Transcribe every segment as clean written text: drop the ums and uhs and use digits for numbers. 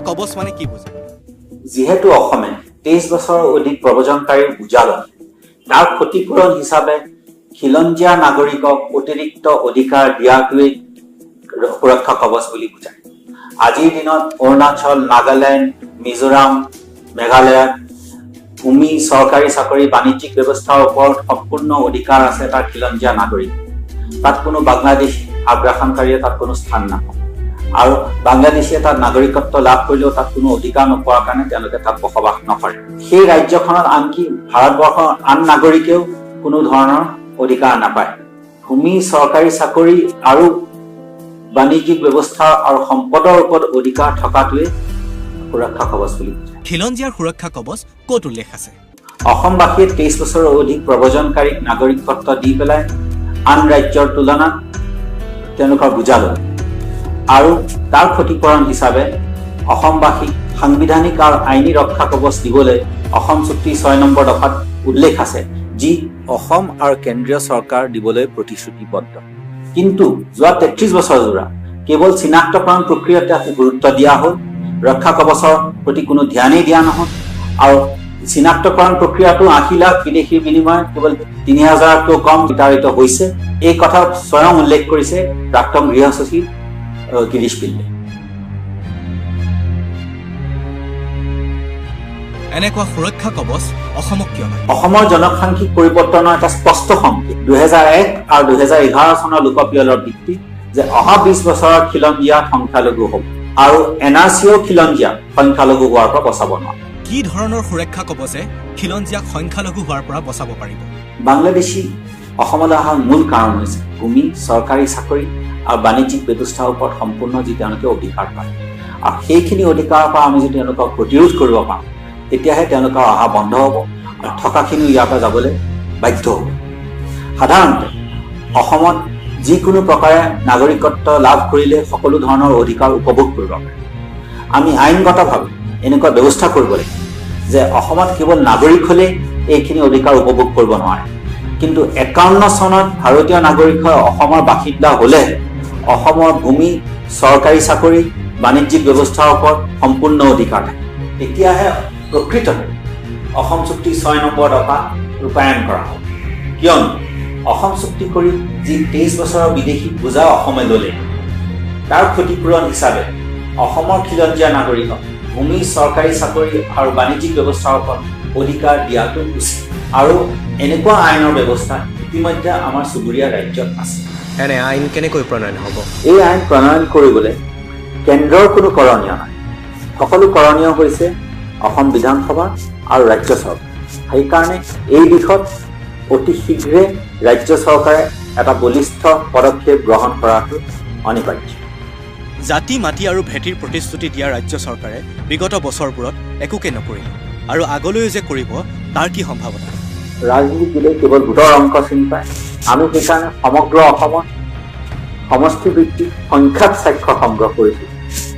কৱচ মানে কি বুজে? যিহেতু অসমে 23 বছৰৰ অধিক প্ৰব্ৰজনকাৰীৰ বোজা ল'লে, তাৰ ক্ষতিপূৰণ হিচাপে খিলঞ্জীয়া নাগৰিকক অতিৰিক্ত অধিকাৰ দিয়াটোৱেই সুৰক্ষা কৱচ বুলি বুজায়। আজিৰ দিনত অৰুণাচল, নাগালেণ্ড, মিজোৰাম, মেঘালয়ত ভূমি, চৰকাৰী চাকৰি, বাণিজ্যিক ব্যৱস্থাৰ ওপৰত সম্পূৰ্ণ অধিকাৰ আছে তাৰ খিলঞ্জীয়া নাগৰিক। তাত কোনো বাংলাদেশী আগ্ৰাসনকাৰীয়ে তাত কোনো স্থান নাপায় আৰু বাংলাদেশীয়ে তাত নাগৰিকত্ব লাভ কৰিলেও তাত কোনো অধিকাৰ নোপোৱাৰ কাৰণে তেওঁলোকে তাত বসবাস নকৰে। সেই ৰাজ্যখনত আনকি ভাৰতবৰ্ষৰ আন নাগৰিকেও কোনো ধৰণৰ অধিকাৰ নাপায়। ভূমি, চৰকাৰী চাকৰি আৰু বাণিজ্যিক ব্যৱস্থা আৰু সম্পদৰ ওপৰত অধিকাৰ থকাটোৱে সুৰক্ষা কৱচ বুলি বুজায়। খিলঞ্জীয়াৰ সুৰক্ষা কৱচ ক'ত উল্লেখ আছে? অসমবাসীয়ে 23 বছৰৰ অধিক প্ৰব্ৰজনকাৰীক নাগৰিকত্ব দি পেলাই আন ৰাজ্যৰ তুলনাত তেওঁলোকৰ বোজা লয় আৰু তাৰ ক্ষতিপূৰণ হিচাপে অসমবাসীক সাংবিধানিক আৰু আইনী ৰক্ষা কৱচ দিবলৈ অসম চুক্তি 6 নম্বৰ দফাত উল্লেখ আছে, যি অসম আৰু কেন্দ্ৰীয় চৰকাৰ দিবলৈ প্ৰতিশ্ৰুতিবদ্ধ। কিন্তু যোৱা 33 বছৰ জোৰা কেৱল চিনাক্তকৰণ প্ৰক্ৰিয়াত গুৰুত্ব দিয়া হ'ল, ৰক্ষা কৱচৰ প্ৰতি কোনো ধ্যানেই দিয়া নহ'ল আৰু চিনাক্তকৰণ প্ৰক্ৰিয়াটো 80 লাখ বিদেশীৰ বিনিময়ত কেৱল 3000তকৈও কম বিতাড়িত হৈছে। এই কথা স্বয়ং উল্লেখ কৰিছে প্ৰাক্তন গৃহ সচিব গিৰীশ পিল্লে। এনেকুৱা সুৰক্ষা কৱচ অসমক কিয় লাগে? অসমৰ জনসাংখ্যিক পৰিৱৰ্তনৰ এটা স্পষ্ট সংকেত 2001 আৰু 2011 চনৰ লোকপিয়লৰ ভিত্তিত যে অহা 20 বছৰত খিলঞ্জীয়া সংখ্যালঘু হ'ব আৰু এন আৰ চিও খিলঞ্জীয়া সংখ্যালঘু হোৱাৰ পৰা বচাব নোৱাৰে। কি ধৰণৰ সুৰক্ষা কৱচে খিলঞ্জীয়াক সংখ্যালঘু হোৱাৰ পৰা বচাব পাৰিব? বাংলাদেশী অসমলৈ অহাৰ মূল কাৰণ হৈছে ভূমি, চৰকাৰী চাকৰি আৰু বাণিজ্যিক ব্যৱস্থাৰ ওপৰত সম্পূৰ্ণ যি তেওঁলোকে অধিকাৰ পায় আৰু সেইখিনি অধিকাৰৰ পৰা আমি যদি তেওঁলোকক প্ৰতিৰোধ কৰিব পাৰোঁ, তেতিয়াহে তেওঁলোকৰ অহা বন্ধ হ'ব আৰু থকাখিনিও ইয়াৰ পৰা যাবলৈ বাধ্য হ'ব। সাধাৰণতে অসমত যিকোনো প্ৰকাৰে নাগৰিকত্ব লাভ কৰিলে সকলো ধৰণৰ অধিকাৰ উপভোগ কৰিব পাৰে। আমি আইনগতভাৱে এনেকুৱা ব্যৱস্থা কৰিব লাগিব যে অসমত কেৱল নাগৰিক হ'লেই এইখিনি অধিকাৰ উপভোগ কৰিব নোৱাৰে, কিন্তু 51 চনত ভাৰতীয় নাগৰিক হৈ অসমৰ বাসিন্দা হ'লে অসমৰ ভূমি, চৰকাৰী চাকৰি, বাণিজ্যিক ব্যৱস্থাৰ ওপৰত সম্পূৰ্ণ অধিকাৰ থাকে। তেতিয়াহে প্ৰকৃততে অসম চুক্তি 6 নম্বৰ দফা ৰূপায়ণ কৰা হ'ব। কিয়নো অসম চুক্তি কৰি যি 23 বছৰৰ বিদেশী বোজা অসমে ল'লে, তাৰ ক্ষতিপূৰণ হিচাপে অসমৰ খিলঞ্জীয়া নাগৰিকক ভূমি, চৰকাৰী চাকৰি আৰু বাণিজ্যিক ব্যৱস্থাৰ ওপৰত অধিকাৰ দিয়াটো উচিত আৰু এনেকুৱা আইনৰ ব্যৱস্থা ইতিমধ্যে আমাৰ চুবুৰীয়া ৰাজ্যত আছে। এনে আইন কেনেকৈ প্ৰণয়ন হ'ব? এই আইন প্ৰণয়ন কৰিবলৈ কেন্দ্ৰৰ কোনো কৰণীয় নাই। সকলো কৰণীয় হৈছে অসম বিধানসভা আৰু ৰাজ্য চৰকাৰ। সেইকাৰণে এই দিশত অতি শীঘ্ৰে ৰাজ্য চৰকাৰে এটা বলিষ্ঠ পদক্ষেপ গ্ৰহণ কৰাটো অনিবাৰ্য। জাতি, মাটি আৰু ভেটিৰ প্ৰতিশ্ৰুতি দিয়া ৰাজ্য চৰকাৰে বিগত বছৰবোৰত একোকে নকৰিলে আৰু আগলৈও যে কৰিব তাৰ কি সম্ভাৱনা? ৰাজনীতি দিলে কেৱল ভোটৰ অংক চিনি পায়। আমি সেইকাৰণে সমগ্ৰ অসমত সমষ্টিভিত্তিক সংখ্যাত স্বাক্ষৰ সংগ্ৰহ কৰিছোঁ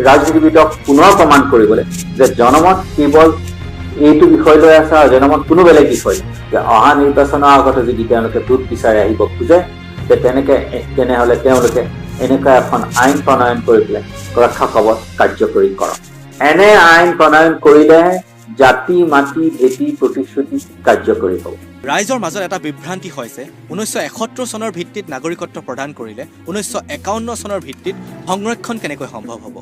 ৰাজনীতিবিদক পুনৰ প্ৰমাণ কৰিবলৈ যে জনমত কেৱল এইটো বিষয় লৈ আছে আৰু জনমত কোনো বেলেগ বিষয় নাই, যে অহা নিৰ্বাচনৰ আগতে যদি তেওঁলোকে ভোট বিচাৰি আহিব খোজে যে তেনেহ'লে তেওঁলোকে এনেকুৱা এখন আইন প্ৰণয়ন কৰি পেলাই সুৰক্ষা কৱচ কাৰ্যকৰী কৰক। এনে আইন প্ৰণয়ন কৰিলেহে জাতি, মাটি, ভেটি প্ৰতিশ্ৰুতি কাৰ্যকৰী হ'ব। ৰাইজৰ মাজত এটা বিভ্ৰান্তি হৈছে 1971 চনৰ ভিত্তিত নাগৰিকত্ব প্ৰদান কৰিলে 1951 চনৰ ভিত্তিত সংৰক্ষণ কেনেকৈ সম্ভৱ হ'ব?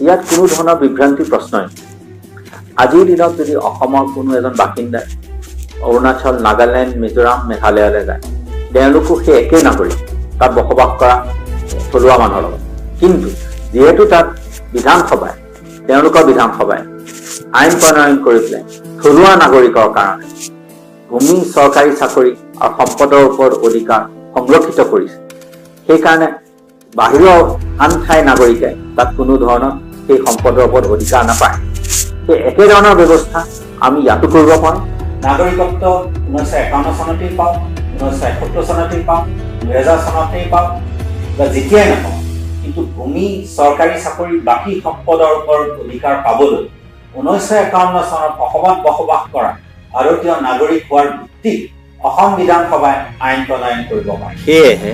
ইয়াত কোনো ধৰণৰ বিভ্ৰান্তিৰ প্ৰশ্নই নাই। আজিৰ দিনত যদি অসমৰ কোনো এজন বাসিন্দাই অৰুণাচল, নাগালেণ্ড, মিজোৰাম, মেঘালয়লৈ যায়, তেওঁলোকো সেই একেই নাগৰিক তাত বসবাস কৰা থলুৱা মানুহৰ লগত। কিন্তু যিহেতু তাত বিধানসভাই, তেওঁলোকৰ বিধানসভাই আইন প্ৰণয়ন কৰি পেলাই থলুৱা নাগৰিকৰ কাৰণে ভূমি, চৰকাৰী চাকৰি আৰু সম্পদৰ ওপৰত অধিকাৰ সংৰক্ষিত কৰিছে, সেইকাৰণে বাহিৰৰ আন ঠাইৰ নাগৰিকে তাত কোনো ধৰণৰ সেই সম্পদৰ ওপৰত অধিকাৰ নাপায়। সেই একেধৰণৰ ব্যৱস্থা আমি ইয়াতো কৰিব পাৰোঁ। নাগৰিকত্ব 1951 চনতেই পাওঁ, 1971 চনতেই পাওঁ, 2000 চনতেই পাওঁ বা যেতিয়াই নাপাওঁ, কিন্তু ভূমি, চৰকাৰী চাকৰি, বাকী সম্পদৰ ওপৰত অধিকাৰ পাবলৈ 1951 চনত অসমত বসবাস কৰা ভাৰতীয় নাগৰিক হোৱাৰ ভিত্তিত অসম বিধানসভাই আইন প্ৰণয়ন কৰিব পাৰে। সেয়েহে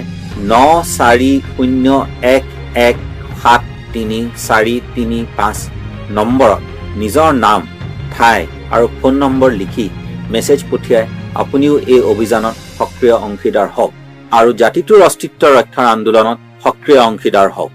9 4 0 1 1 7 3 4 3 5 নম্বৰত নিজৰ নাম, ঠাই আৰু ফোন নম্বৰ লিখি মেছেজ পঠিয়াই আপুনিও এই অভিযানত সক্ৰিয় অংশীদাৰ হওক আৰু জাতিটোৰ অস্তিত্ব ৰক্ষাৰ আন্দোলনত সক্ৰিয় অংশীদাৰ হওক।